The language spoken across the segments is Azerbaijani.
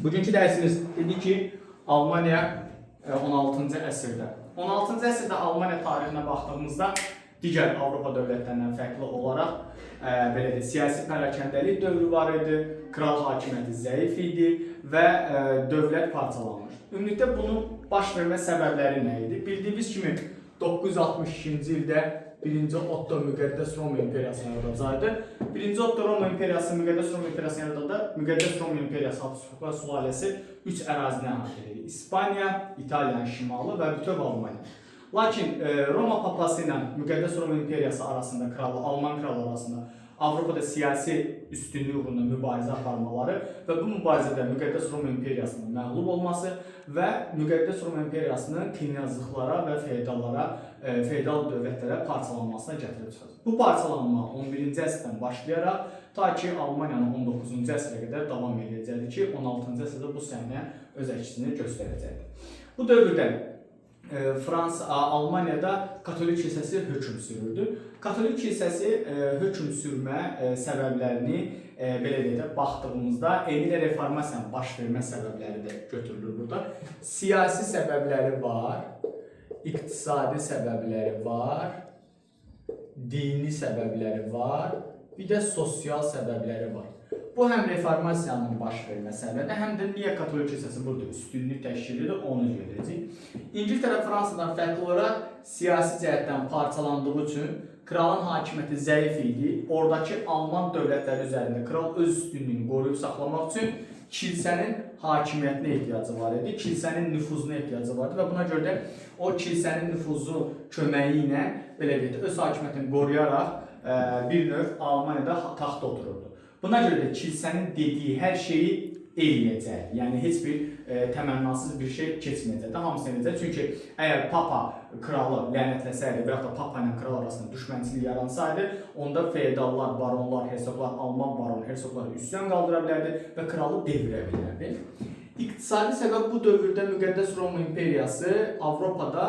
Bugünkü dərsimiz dedi ki, Almaniya 16-cı əsrdə. 16-cı əsrdə Almaniya tarixinə baxdığımızda digər Avropa dövlətlərindən fərqli olaraq belə deyək, siyasi pərakəndəlik dövrü var idi, kral hakimiyyəti zəif idi və dövlət parçalanmışdı. Ümumilikdə bunun baş vermə səbəbləri nə idi? Bildiyimiz kimi 962-ci ildə 1-ci Otto Müqəddəs Roma İmperiyasını yaradacaqdı. 1-ci Otto Roma İmperiyası Müqəddəs Roma İmperiyasını yaradanda Müqəddəs Roma İmperiyası Habsburglar sülaləsi 3 ərazini əhatə edirdi. İspaniya, İtaliyanın şimalı və bütöv Almaniya. Lakin Roma papası ilə Müqəddəs Roma İmperiyası arasında kralı, Alman kralı arasında Avropada siyasi üstünlük uğrunda mübarizə aparmaları və bu mübarizədə Müqəddəs Roma İmperiyasının məğlub olması və Müqəddəs Roma İmperiyasının knyazlıqlara və feodallara, feodal dövlətlərə parçalanmasına gətirib çıxarır. Bu parçalanma 11-ci əsrdən başlayaraq ta ki Almaniyanın 19-cu əsrə qədər davam edəcəkdir ki, 16-cı əsrdə bu səhnə öz əksini göstərəcəkdir. Bu dövrdə Fransa, Almaniyada Katolik kilsəsi hökm sürürdü. Katolik kilsəsi hökm sürmə səbəblərini belə deyək də baxdığımızda eynilə reformasiyanın baş vermə səbəbləri də götürülür burada. Siyasi səbəbləri var, iqtisadi səbəbləri var, dini səbəbləri var, bir də sosial səbəbləri var. Bu həm reformasiyanın baş vermə səbəbi, həm də niyə Katolik kilsəsi burada üstünlük təşkil edir, onu görəcəyik. İngiltərə Fransadan fərqli olaraq siyasi cəhətdən parçalandığı üçün kralın hakimiyyəti zəif idi. Oradakı Alman dövlətləri üzərində kral öz üstünlüyünü qoruyub saxlamaq üçün kilsənin hakimiyyətinə ehtiyacı var idi. Kilsənin nüfuzuna ehtiyacı var idi və buna görə də o kilsənin nüfuzu köməyi ilə belə deyək də öz hakimiyyətini qoruyaraq bir növ Almaniyada taxta otururdu. Buna görə də kilsənin dediyi hər şeyi eləyəcək. Yəni heç bir təmənnasız bir şey keçməyəcək. Hamısını eləyəcək. Çünki əgər papa kralı lənətləsəydi və yaxud da papa ilə kral arasında düşmənçilik yaransaydı, onda feodallar, baronlar, hersoqlar, Alman baron, hersoqlar üsyan qaldıra bilərdi və kralı devirə bilərdi. İqtisadi səbəb bu dövrdə Müqəddəs Roma İmperiyası Avropada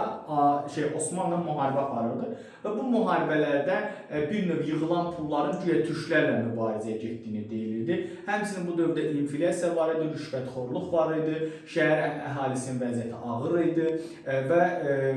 Osmanlı müharibə aparırdı və bu müharibələrdə bir növ yığılan pulların güya türklərlə mübarizəyə getdiyini deyilirdi. Həmçinin bu dövrdə inflyasiya var idi, rüşvətxorluq var idi, şəhər əhalisinin vəziyyəti ağır idi və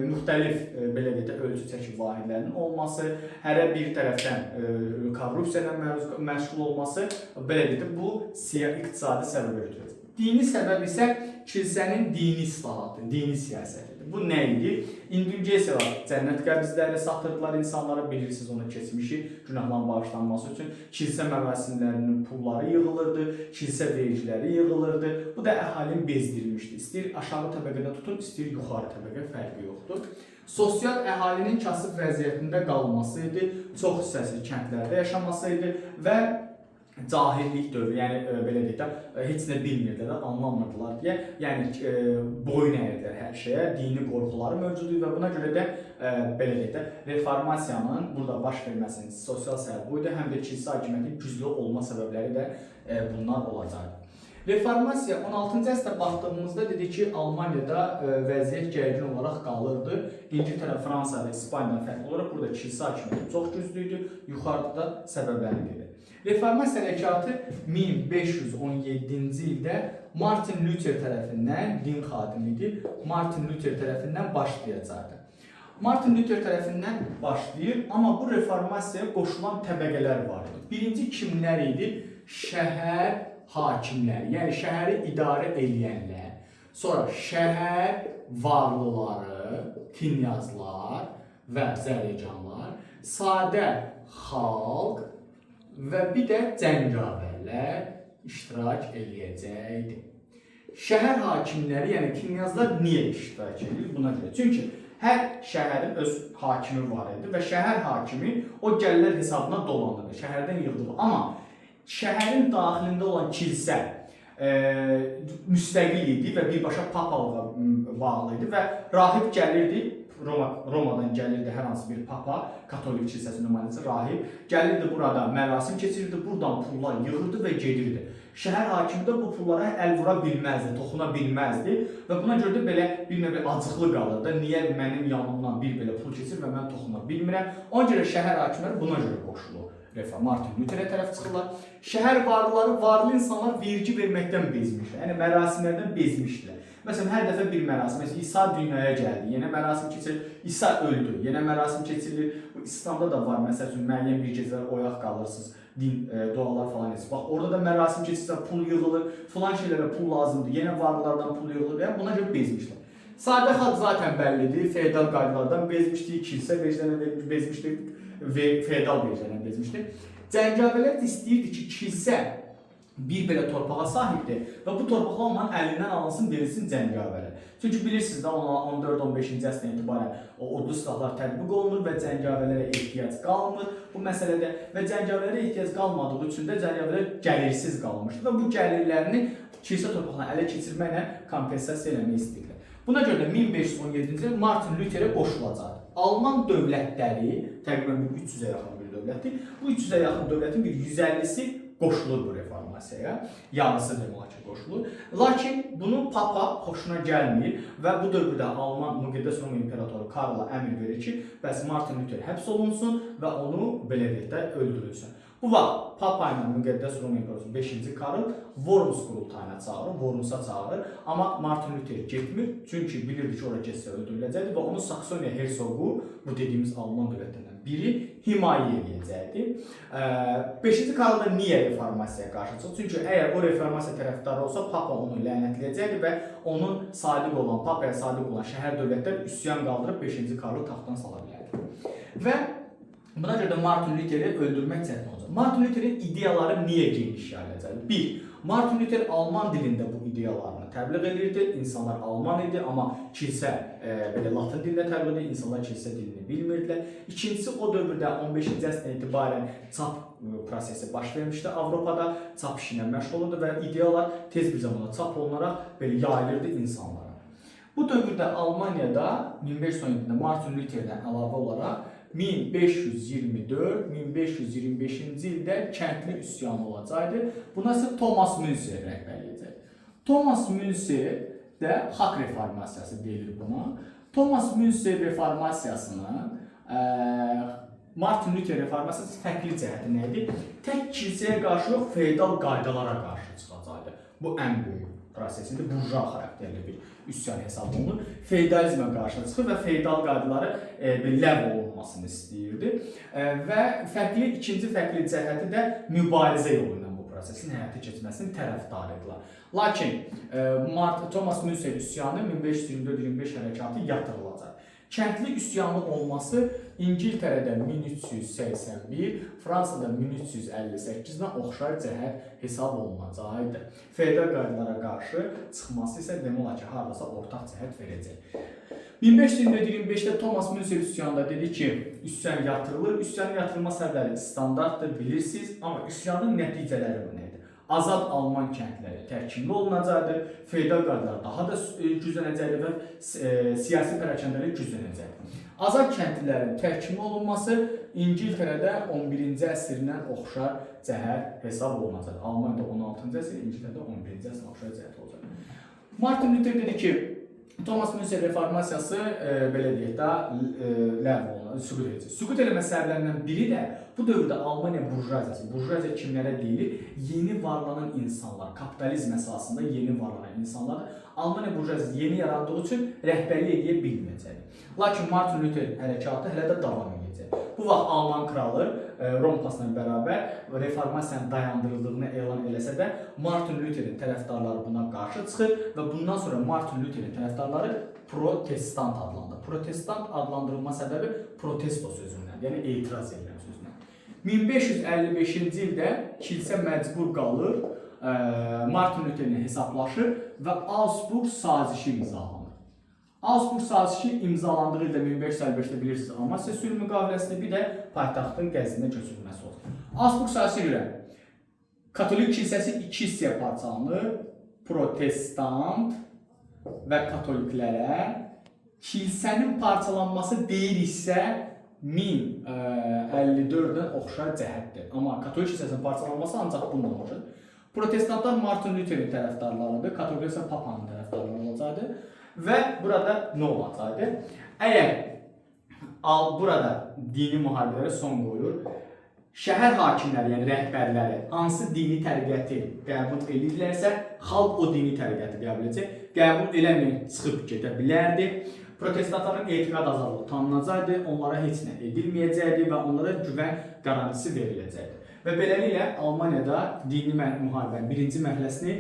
müxtəlif belə deyək də ölçü çəki vahidlərinin olması, hərə bir tərəfdən korrupsiya ilə məşğul olması, belə deyək də bu iqtisadi səbəbə götürür. Dini səbəb isə kilsənin dini islahatı, dini siyasətidir. Bu nə idi? Indulgensiyalar, cənnət qəbizləri satırdılar insanlara, bilirsiniz onu keçmişi, günahların bağışlanması üçün kilsə mərasimlərinin pulları yığılırdı, kilsə vergiləri yığılırdı. Bu da əhalini bezdirmişdi. İstəyir aşağı təbəqədən tutun, istəyir yuxarı təbəqə, fərqi yoxdur. Sosial əhalinin kasıb vəziyyətində qalması idi, çox hissəsi kəndlərdə yaşaması idi və cahillik dövrü, yəni belə deyək də, heç nə bilmirdilər, anlamırdılar deyə, yəni boyun əyirdilər hər şeyə, dini qorxuları mövcud idi və buna görə də belə deyək də, reformasiyanın burada baş verməsinin sosial səbəbi bu idi, həm də kilsə hakimiyyətinin güclü olma səbəbləri də bunlar olacaqdı. Reformasiya 16-cı əsrdə baxdığımızda dedik ki, Almaniyada vəziyyət gərgin olaraq qalırdı. İngiltərə, Fransa və İspaniyadan fərqli olaraq burada kilsə hakimiyyəti çox güclü idi. Yuxarıda da səbəblərini qeyd edir. Reformasiya hərəkatı 1517-ci ildə Martin Luther tərəfindən, din xadimi idi, Martin Luther tərəfindən başlayacaqdı. Martin Luther tərəfindən başlayır, amma bu reformasiyaya qoşulan təbəqələr var idi. Birinci kimlər idi? Şəhər hakimləri, yəni şəhəri idarə eləyənlər. Sonra şəhər varlıları, knyazlar və zərəcanlar, sadə xalq və bir də cəngavərlər iştirak eləyəcəkdi. Şəhər hakimləri, yəni knyazlar niyə iştirak edir? Buna görə. Çünki hər şəhərin öz hakimi var idi və şəhər hakimi o gəlirlər hesabına dolanırdı, şəhərdən yığdığı. Amma şəhərin daxilində olan kilsə müstəqil idi və birbaşa papalığa bağlı idi və rahib gəlirdi, Romadan gəlirdi hər hansı bir papa, Katolik kilsəsi nümayəndəsi rahib, gəlirdi burada mərasim keçirirdi, buradan pullar yığırdı və gedirdi. Şəhər hakimi də bu pullara əl vura bilməzdi, toxuna bilməzdi və buna görə də belə bir növ acıqlı qalırdı. Niyə mənim yanımdan bir belə pul keçir və mən toxuna bilmirəm? Ona görə şəhər hakimləri buna görə qoşulur Martin Lutherə tərəf çıxırlar. Şəhər varlıları, varlı insanlar vergi verməkdən bezmişlər. Yəni mərasimlərdən bezmişdilər. Məsələn, hər dəfə bir mərasim, məsələn, İsa dünyaya gəldi, yenə mərasim keçirilir, İsa öldü, yenə mərasim keçirilir. Bu İslamda da var, məsəl üçün müəyyən bir gecələr oyaq qalırsınız, din dualar falan edirsiniz. Bax, orada da mərasim keçirirsə pul yığılır, filan şeylərə pul lazımdır, yenə varlılardan pul yığılır. Yəni buna görə bezmişlər. Sadə xalq zaten bəllidir, feodal qaydalardan bezmişdi, kilsə vergilərindən bezmişdi və feodal vergilərindən bezmişdi. Cəngavərlər də istəyirdi ki, kilsə bir belə torpağa sahibdir və bu torpaqlar onların əlindən alınsın, verilsin cəngavərə. Çünki bilirsiniz də 14-15-ci əsrdən etibarən o odlu silahlar tətbiq olunur və cəngavərlərə ehtiyac qalmır bu məsələdə və cəngavərlərə ehtiyac qalmadığı üçün də cəngavərlər gəlirsiz qalmışdı və bu gəlirlərini kilsə torpaqlarını ələ keçirməklə kompensasiya eləmək istəyirdilər. Buna görə də 1517-ci il Martin Lutherə qoşulacaqdır. Alman dövlətləri təqribən bir 300-ə yaxın bir dövlətdir. Bu 300-ə yaxın dövlətin bir 150-si qoşulur bu reformasiyaya. Yarısı demək olar ki, qoşulur. Lakin bunu Papa xoşuna gəlmir və bu dövrdə Alman Müqəddəs Roma imperatoru Karla əmr verir ki, bəs Martin Luther həbs olunsun və onu belə deyək də öldürülsün. Bu vaxt Papa ilə Müqəddəs Roma imperatoru 5-ci Karl Worms qurultayına çağırır, Wormsa çağırır. Amma Martin Luther getmir, çünki bilirdi ki, ora getsə öldürüləcəkdi və onu Saksoniya hersoqu, bu dediyimiz Alman dövlətlərindən biri himayə edəcəkdi. 5-ci Karl da niyə reformasiyaya qarşı çıxdı? Çünki əgər o reformasiya tərəfdarı olsa, Papa onu lənətləyəcəkdi və onun sadiq olan, Papaya sadiq olan şəhər dövlətlər üsyan qaldırıb 5-ci Karlı taxtdan sala bilərdi. Və buna görə də Martin Lutheri öldürmək çətin olacaq. Martin Lutherin ideyaları niyə geniş yayılacaq? 1. Martin Luther alman dilində bu ideyalarını təbliğ edirdi. İnsanlar alman idi, amma kilsə belə latın dilində təbliğ edirdi. İnsanlar kilsə dilini bilmirdilər. İkincisi, o dövrdə 15-ci əsrdən etibarən çap prosesi baş vermişdi Avropada. Çap işi ilə məşğul olurdu və ideyalar tez bir zamanda çap olunaraq belə yayılırdı insanlara. Bu dövrdə Almaniyada 1517-də Martin Lutherdən əlavə olaraq 1524-1525-ci ildə kəndli üsyanı olacaqdı. Buna isə Thomas Münzer rəhbərlik edəcək. Thomas Münzer də xalq reformasiyası deyilir buna. Thomas Münzer reformasiyasının Martin Luther reformasiyası fərqli cəhəti nə idi? Tək kilsəyə qarşı yox, feodal qaydalara qarşı çıxacaqdı. Bu ən böyük proses idi. Burjua xarakterli bir üsyan hesab olunur. Feodalizmə qarşı çıxır və feodal qaydaları bir ləğv olunmasını istəyirdi. Və fərqli ikinci fərqli cəhəti də mübarizə yolu ilə bu prosesin həyata keçməsinin tərəfdarı idilər. Lakin Thomas Münzer üsyanı 1524-25 hərəkatı yatırılacaq. Kəndli üsyanı olması İngiltərədə 1381, Fransada 1358-dən oxşar cəhət hesab olunacaqdı. Feodal qaydalara qarşı çıxması isə demək olar ki, hardasa ortaq cəhət verəcək. 1524-25-də Thomas Münzer üsyanında dedi ki, üsyan yatırılır. Üsyanın yatırılma səbəbləri standartdır, bilirsiniz, amma üsyanın nəticələri bu nə idi? Azad Alman kəndləri təhkimli olunacaqdı, feodal qaydalar daha da güclənəcəkdi və siyasi pərakəndəlik güclənəcəkdi. Azad kəndlilərin təhkimli olunması İngiltərədə 11-ci əsrdən oxşar cəhət hesab olunacaq. Almaniyada 16-cı əsr, İngiltərədə 11-ci əsrdən oxşar cəhət olacaq. Martin Luther dedi ki, Thomas Münzer reformasiyası belə deyək də ləğv olunur, süqut edəcək. Süqut eləmə səbəblərindən biri də bu dövrdə Almaniya burjuaziyası. Burjuaziya kimlərə deyilir? Yeni varlanan insanlar, kapitalizm əsasında yeni varlanan insanlar. Almaniya burjuaziyası yeni yarandığı üçün rəhbərlik edə bilməyəcək. Lakin Martin Luther hərəkatı hələ də davam edəcək. Bu vaxt Alman kralı Rom papasına bərabər reformasiyanın dayandırıldığını elan eləsə də Martin Lutherin tərəfdarları buna qarşı çıxır və bundan sonra Martin Lutherin tərəfdarları protestant adlanır. Protestant adlandırılma səbəbi protesto sözündən, yəni etiraz edirəm sözündən. 1555-ci ildə kilsə məcbur qalır, Martin Lutherlə hesablaşır və Augsburg sazişi imzalanır. Augsburg sazişi imzalandığı ildə 1555-də bilirsiniz Amasya sülh müqaviləsində bir də paytaxtın Qəzvinə köçürülməsi olur. Augsburg sazişinə görə Katolik kilsəsi iki hissəyə parçalanır. Protestant və katoliklərə. Kilsənin parçalanması deyiriksə 1054-dən oxşar cəhətdir. Amma katolik kilsəsinin parçalanması ancaq bununla oxşar. Protestantlar Martin Lutherin tərəfdarlarıdır, katoliklər isə Papanın tərəfdarları olacaqdı. Və burada nə olacaqdı? Əgər burada dini müharibələrə son qoyulur. Şəhər hakimləri, yəni rəhbərləri hansı dini təriqəti qəbul edirlərsə, xalq o dini təriqəti qəbul edəcək. Qəbul eləməyən çıxıb gedə bilərdi. Protestantların etiqad azadlığı tanınacaqdı, onlara heç nə edilməyəcəkdi və onlara güvən qarantisi veriləcəkdi. Və beləliklə Almaniyada dini müharibənin birinci mərhələsini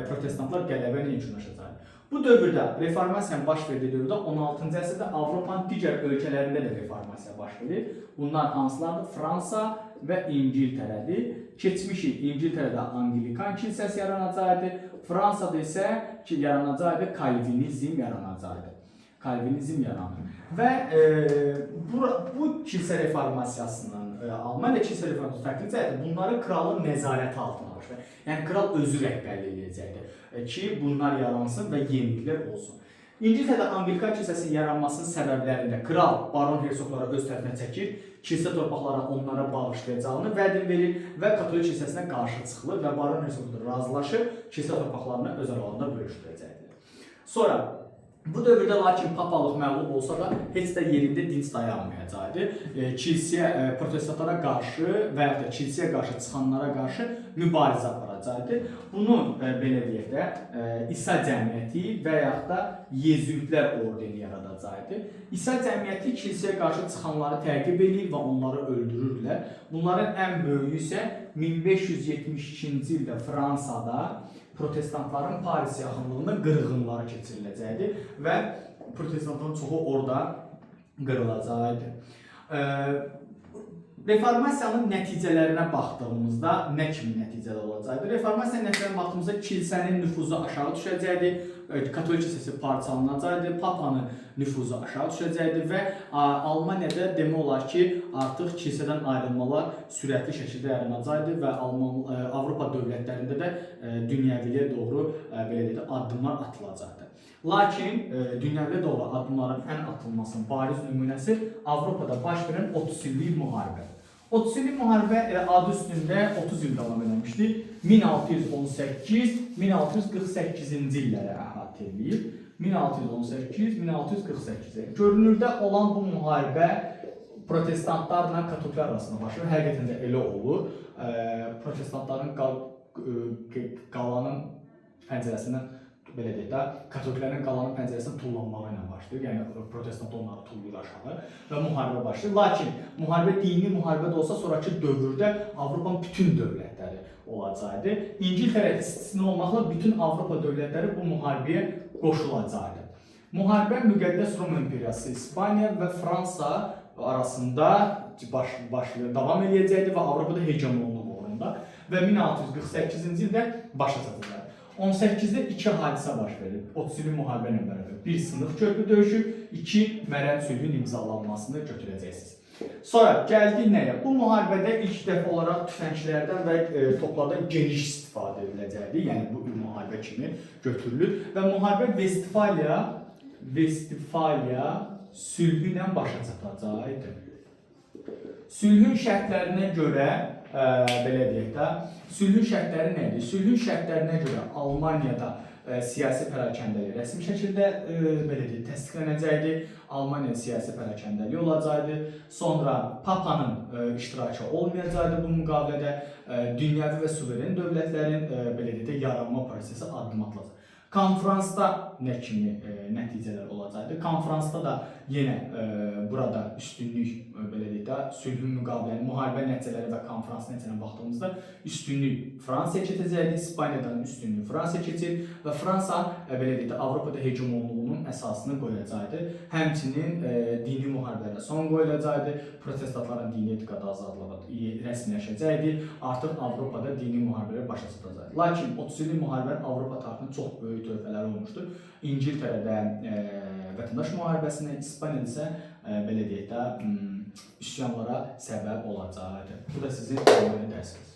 protestantlar qələbə ilə yekunlaşacaqdı. Bu dövrdə reformasiyanın baş verdiyi dövrdə 16-cı əsrdə Avropanın digər ölkələrində də reformasiya baş verir. Bunlar hansılardır? Fransa və İngiltərədir. Keçmişik, İngiltərədə Anglikan kilsəsi yaranacaqdı. Fransada isə ki yaranacaqdı, Kalvinizm yaranacaqdı. Kalvinizm yaranır. Və bu kilsə reformasiyasının, Almaniya kilsə reformasiyası fərqli cəhətdə bunları kralın nəzarəti altına alır. Yəni kral özü rəhbərlik edəcəkdi ki, bunlar yaransın və yeniliklər olsun. İngiltərədə Anglikan kilsəsinin yaranmasının səbəblərində kral baron hersoqları öz tərəfinə çəkir, kilsə torpaqları onlara bağışlayacağını vəd verir və katolik kilsəsinə qarşı çıxılır və baron hersoqları razılaşır, kilsə torpaqlarını öz aralarında bölüşdürəcəkdilər. Sonra bu dövrdə lakin papalıq məğlub olsa da heç də yerində dinc dayanmayacaqdı. Kilsəyə, protestantlara qarşı və yaxud da kilsəyə qarşı çıxanlara qarşı mübarizə aparacaqdı. Bunu belə deyək də, İsa cəmiyyəti və yaxud da Yezuitlər ordeni yaradacaqdı. İsa cəmiyyəti kilsəyə qarşı çıxanları təqib eləyir və onları öldürürlər. Bunların ən böyüyü isə 1572-ci ildə Fransada protestantların Paris yaxınlığında qırğınları keçiriləcəkdi və protestantların çoxu orada qırılacaqdı. Reformasiyanın nəticələrinə baxdığımızda nə kimi nəticələr olacaqdı? Reformasiyanın nəticələrinə baxdığımızda kilsənin nüfuzu aşağı düşəcəkdi, katolik kilsəsi parçalanacaqdı, papanın nüfuzu aşağı düşəcəkdi və Almaniyada demək olar ki, artıq kilsədən ayrılmalar sürətli şəkildə yaranacaqdı və Avropa dövlətlərində də dünyəviliyə doğru belə deyək də addımlar atılacaqdı. Lakin dünyəviliyə doğru addımların ən atılmasının bariz nümunəsi Avropada baş verən 30 illik müharibədir. 30 illik müharibə adı üstündə 30 il davam eləmişdi. 1618-1648-ci illəri əhatə eləyir. 1618-1648. Görünürdə olan bu müharibə protestantlarla katoliklər arasında baş verir. Həqiqətən də elə olur. Protestantların qalanın pəncərəsindən, belə deyək də, katoliklərin qalanın pəncərəsindən tullanmağı ilə başlayır. Yəni protestant onları tullayır aşağı və müharibə başlayır. Lakin müharibə dini müharibə də olsa, sonrakı dövrdə Avropanın bütün dövlətləri olacaqdı. İngiltərə istisna olmaqla bütün Avropa dövlətləri bu müharibəyə qoşulacaqdı. Müharibə Müqəddəs Roma İmperiyası, İspaniya və Fransa arasında başlayır, davam eləyəcəkdi və Avropada hegemonluq uğrunda və 1648-ci ildə başa çatacaqdı. 18-də iki hadisə baş verir. 30 illik müharibə ilə bərabər. Bir, sınıq körpü döyüşü, iki, Mərəm sülhünün imzalanmasını götürəcəksiniz. Sonra gəldik nəyə? Bu müharibədə ilk dəfə olaraq tüfənglərdən və toplardan geniş istifadə ediləcəkdi. Yəni bu müharibə kimi götürülür və müharibə Vestfaliya sülhü ilə başa çatacaqdı. Sülhün şərtlərinə görə, belə deyək də, sülhün şərtləri nə idi? Sülhün şərtlərinə görə Almaniyada siyasi pərakəndəlik rəsmi şəkildə belə deyək, təsdiqlənəcəkdi. Almaniya siyasi pərakəndəlik olacaqdı. Sonra papanın iştirakı olmayacaqdı bu müqavilədə. Dünyəvi və suveren dövlətlərin belə deyək də, yaranma prosesi addım atılacaq. Konfransda nə kimi nəticələr olacaqdı? Konfransda da yenə burada üstünlük, belə deyək də, sülhün müqavilənin, müharibə nəticələri və konfrans nəticələrinə baxdığımızda üstünlük Fransaya keçəcəkdi, İspaniyadan üstünlük Fransaya keçir və Fransa belə deyək də, Avropada hegemonluğunun əsasını qoyacaqdı. Həmçinin dini müharibələrə son qoyulacaqdı, protestantların dini etiqad azadlığı rəsmiləşəcəkdi. Artıq Avropada dini müharibələr başa çatacaqdı. Lakin 30 illik müharibənin Avropa tarixində çox böyük töhfələri olmuşdur. İngiltərədə vətəndaş müharibəsinə, İspaniyada isə belə deyək də, üsyanlara səbəb olacaqdı. Bu da sizin Almaniya dərsiniz.